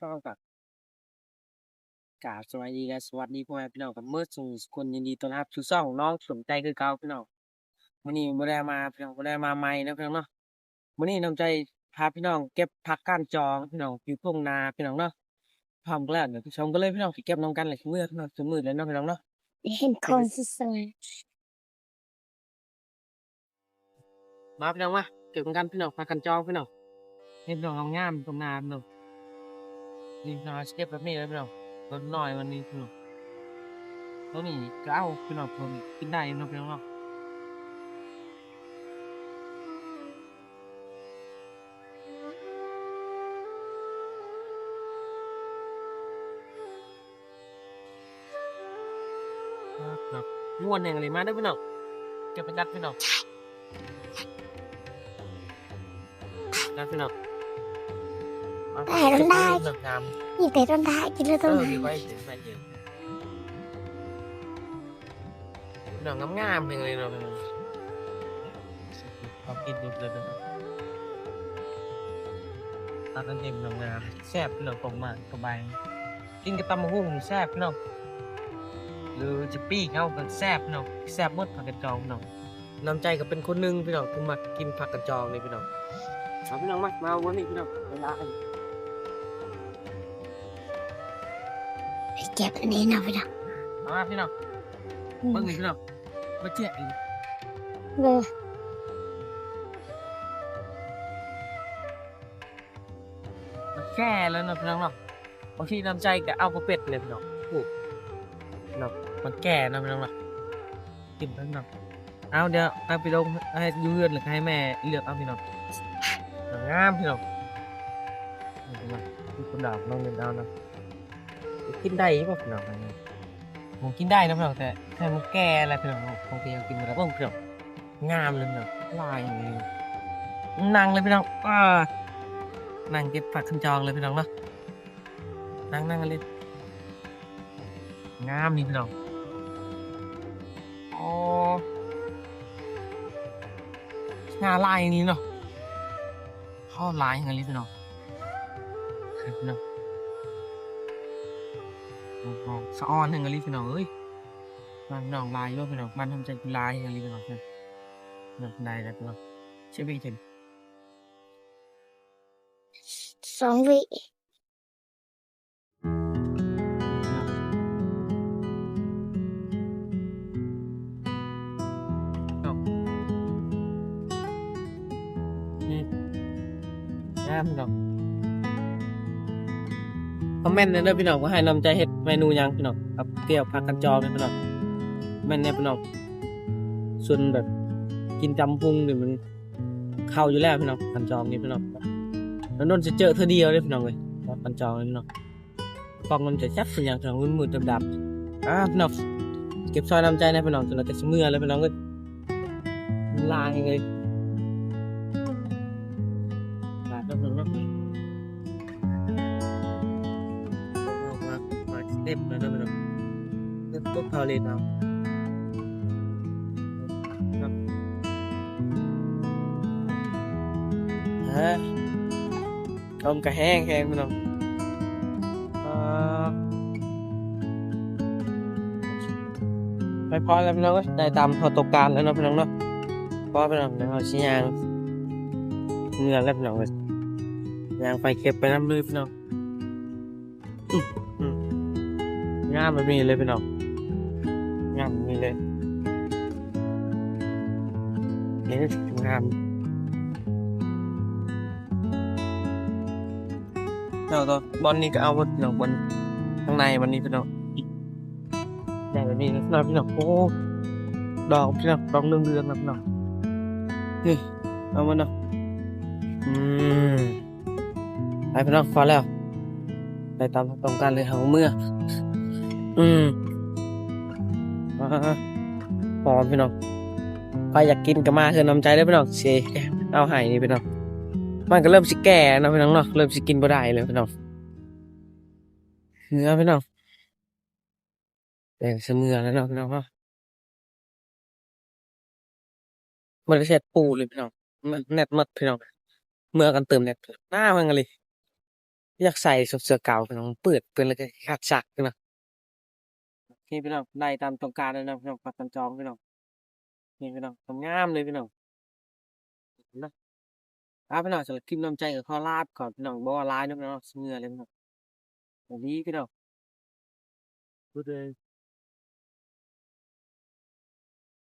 ຕ້ອງກາບ ກາບສະບາຍດີ ແລະ ສະຫວັດດີພໍ່ແມ່ພີ່ນ້ອງກັນເໝິດສູ່ທຸກຄົນ. ຍິນດີຕ້ອນຮັບສູ່ຊ່ອງນ້ອງສົມໃຈຄືເກົ່າພີ່ນ້ອງ. ມື້ນີ້ບໍ່ໄດ້ມາພີ່ນ້ອງ ບໍ່ໄດ້ມາໃໝ່ເນາະພີ່ນ້ອງເນາະ. ມື້ນີ້ນ້ອງໃຈພາພີ່ນ້ອງເກັບຜັກກ້ານຈອງພີ່ນ້ອງ ຢູ່ທົ່ງນາພີ່ນ້ອງເນາະ. ພ້ອມກັນແລ້ວ ດຽວໄປຊົມກັນເລີຍພີ່ນ້ອງ. ໄປເກັບນຳກັນແຫຼະ ຊິເມືອພີ່ນ້ອງ ຊິມືດແລ້ວເນາະພີ່ນ້ອງເນາະ. ເຫັນຂອງສວຍໆ. ມາພີ່ນ້ອງມາ ເກັບນຳກັນພີ່ນ້ອງ ຜັກກ້ານຈອງພີ່ນ້ອງ. ເຫັນພີ່ນ້ອງ ງາມໆ ຕົງໜ້າພີ່ນ້ອງ. ນີ້ພີ່ນ້ອງ ຊິເກັບແບບນີ້ເລີຍພີ່ນ້ອງ. ຕົ້ນນ້ອຍມັນນີ້ພີ່ນ້ອງ ໂຕນີ້ກະເອົາພີ່ນ້ອງ ເພິ່ນກິນໄດ້ເນາະພີ່ນ້ອງເນາະ. ມ່ວນແຮງອີ່ຫຼີ. ມາເດີພີ່ນ້ອງ ເກັບໄປກັນພີ່ນ້ອງ ກັນພີ່ນ້ອງ. ແຕ່ຕ້ອງໄດ້ ງາມ ນີ້ແຕ່ຕ້ອງໄດ້ ກິນແລ້ວຕ້ອງໄດ້ ເອີ ໄປ ໄປ ພີ່ນ້ອງ ງາມໆ ເລີຍເນາະ. ເອົາກິນຢູ່ເລີຍເນາະ. ຜັກອັນນີ້ພີ່ນ້ອງ ງາມ ແຊບພີ່ນ້ອງ ຕົ້ມໝາກກະໃບ ກິນກັບຕຳບັກຫຸ່ງແຊບພີ່ນ້ອງ ຫຼືຈະປີ້ງເອົາກະແຊບພີ່ນ້ອງ ແຊບໝົດຜັກກັນຈອງພີ່ນ້ອງ. ນ້ຳໃຈກະເປັນຄົນໜຶ່ງພີ່ນ້ອງ ທີ່ມັກກິນຜັກກັນຈອງນີ້ພີ່ນ້ອງ. ເອົາພີ່ນ້ອງມາ ມາເອົາບ່ອນນີ້ພີ່ນ້ອງ ເວລາ ໄປເກັບອັນນີ້ເນາະພີ່ນ້ອງ. ເອົາມາພີ່ນ້ອງ ອືມ ເບິ່ງນີ້ພີ່ນ້ອງ ມາແຈກອີກ ເບິ່ງ ມັນແກ່ແລ້ວເນາະພີ່ນ້ອງເນາະ. ບາງທີນ້ຳໃຈກະເອົາບໍ່ເປັນເລີຍພີ່ນ້ອງ. ໂອ້ ເນາະ ມັນແກ່ເນາະພີ່ນ້ອງເນາະ. ກິນເບິ່ງເນາະ. ເອົາ ດຽວເອົາໄປລົງໃຫ້ຢູ່ເຮືອນ ແລ້ວກະໃຫ້ແມ່ເລືອກເອົາພີ່ນ້ອງ. ງາມພີ່ນ້ອງ ນີ້ພີ່ນ້ອງ ດອກນ້ອງເລືອກເອົາເນາະ. ກິນໄດ້ບໍ່ພີ່ນ້ອງ? ມັນກິນໄດ້ນະພີ່ນ້ອງ ແຕ່ ແຕ່ມັນແກ່ແລ້ວພີ່ນ້ອງ ບາງທີເຮົາກິນບໍ່ໄດ້. ເບິ່ງພີ່ນ້ອງ ງາມເລີຍພີ່ນ້ອງ ຫຼາຍອີ່ຫຼີ. ນັ່ງເລີຍພີ່ນ້ອງ ອາ ນັ່ງເກັບຜັກກັນຈອງເລີຍພີ່ນ້ອງເນາະ. ນັ່ງ ນັ່ງເລີຍ ງາມນີ້ພີ່ນ້ອງ. ໂອ້ ງາມຫຼາຍນີ້ເນາະ. ໂອ້ ຫຼາຍແຮງອີ່ຫຼີພີ່ນ້ອງ ເນາະ ໂອ້ໂຫ ສະອອນແຮງອີ່ຫຼີພີ່ນ້ອງເອີຍ. ມາພີ່ນ້ອງ ຫຼາຍຢູ່ພີ່ນ້ອງ ມັນທຳໃຈຫຼາຍແຮງອີ່ຫຼີພີ່ນ້ອງ. ເນາະ ໄດ້ແລ້ວພີ່ນ້ອງ ຊິໄປເຖິງ ສອງວິ. ງາມເນາະ. ຄອມເມັນແດ່ເດີພີ່ນ້ອງ ວ່າໃຫ້ນ້ຳໃຈເຮັດເມນູຫຍັງພີ່ນ້ອງ ກັບແຈ່ວຜັກກັນຈອງນີ້ພີ່ນ້ອງ. ແມ່ນແດ່ພີ່ນ້ອງ ສ່ວນແບບກິນຕຳບັກຫຸ່ງນີ້ມັນ ເຂົ້າຢູ່ແລ້ວພີ່ນ້ອງ ກັນຈອງນີ້ພີ່ນ້ອງ. ດົນໆຊິເຈີເທື່ອດຽວເດ້ພີ່ນ້ອງເອີຍ ກັນຈອງນີ້ພີ່ນ້ອງ. ກ້ອງມັນຈະຈັບເປັນຫຍັງພີ່ນ້ອງ ມືດໆດຳໆ. ອ່າ ພີ່ນ້ອງ ເກັບຊ່ອຍນ້ຳໃຈແດ່ພີ່ນ້ອງ ຈົນວ່າຈະຊິເມືອແລ້ວພີ່ນ້ອງເອີຍ. ຫຼາຍເລີຍ ຫຼາຍເນາະພີ່ນ້ອງເນາະ. ມາ ມາ ມາເຕັມແລ້ວເດີພີ່ນ້ອງ ເຕັມຕົກເຂົ້າເລີຍເນາະ. ເອີ ລົມກະແຮງແຮງພີ່ນ້ອງ. ອ່າ ໄປພໍແລ້ວພີ່ນ້ອງເອີຍ ໄດ້ຕາມເຮົາຕ້ອງການແລ້ວເນາະພີ່ນ້ອງເນາະ. ພໍພີ່ນ້ອງ ດຽວເຮົາຊິຍ່າງເມືອແລ້ວພີ່ນ້ອງເອີຍ ຍ່າງໄປເກັບໄປນຳເລີຍພີ່ນ້ອງ. ອືມ ງາມແບບນີ້ເລີຍພີ່ນ້ອງ ງາມແບບນີ້ເລີຍ ເຫັນ ງາມ. ແລ້ວກໍບ່ອນນີ້ກໍເອົາໝົດພີ່ນ້ອງ ບ່ອນຂ້າງໃນບ່ອນນີ້ພີ່ນ້ອງ ໄດ້ແບບນີ້ເນາະພີ່ນ້ອງ. ໂອ້ ດອກພີ່ນ້ອງ ດອກເຫຼືອງໆນະພີ່ນ້ອງ ນີ້ ເອົາໝົດເນາະ. ອືມ ໄປພີ່ນ້ອງ ພໍແລ້ວ ໄດ້ຕາມທີ່ຕ້ອງການເລີຍ ເຮົາເມືອ. ອືມ ອາ ຫອມພີ່ນ້ອງ ໃຜຢາກກິນກໍມາເຮືອນນ້ຳໃຈເດີພີ່ນ້ອງ ຊິ ເອົາໃຫ້ນີ້ພີ່ນ້ອງ. ມັນກໍເລີ່ມຊິແກ່ເນາະພີ່ນ້ອງເນາະ ເລີ່ມຊິກິນບໍ່ໄດ້ແລ້ວພີ່ນ້ອງ. ເມືອພີ່ນ້ອງ ແຕ່ງໃສ່ເມືອແລ້ວເນາະພີ່ນ້ອງເນາະ. ບໍ່ໄດ້ເຊັດປູເລີຍພີ່ນ້ອງ ມັນແໜ້ນໝົດພີ່ນ້ອງ. ເມືອກັນເຕີມແໜ້ນ ໜາວແຮງອີ່ຫຼີ. ຢາກໃສ່ເສື້ອເກົ່າພີ່ນ້ອງ ເປີດເປັນແລ້ວກໍຂັດຊັກພີ່ນ້ອງ. ໂອເຄພີ່ນ້ອງ ໄດ້ຕາມຕ້ອງການແລ້ວເນາະພີ່ນ້ອງ ພັກກັນຈອງພີ່ນ້ອງ. ນີ້ພີ່ນ້ອງ ງາມໆເລີຍພີ່ນ້ອງເນາະ. ອ່າ ພີ່ນ້ອງ ສຳລັບຄລິບນ້ຳໃຈກໍຂໍລາໄປກ່ອນພີ່ນ້ອງ ບໍ່ວ່າຫຼາຍເນາະພີ່ນ້ອງເນາະ ຊິເມືອແລ້ວພີ່ນ້ອງ. ສະບາຍດີພີ່ນ້ອງ.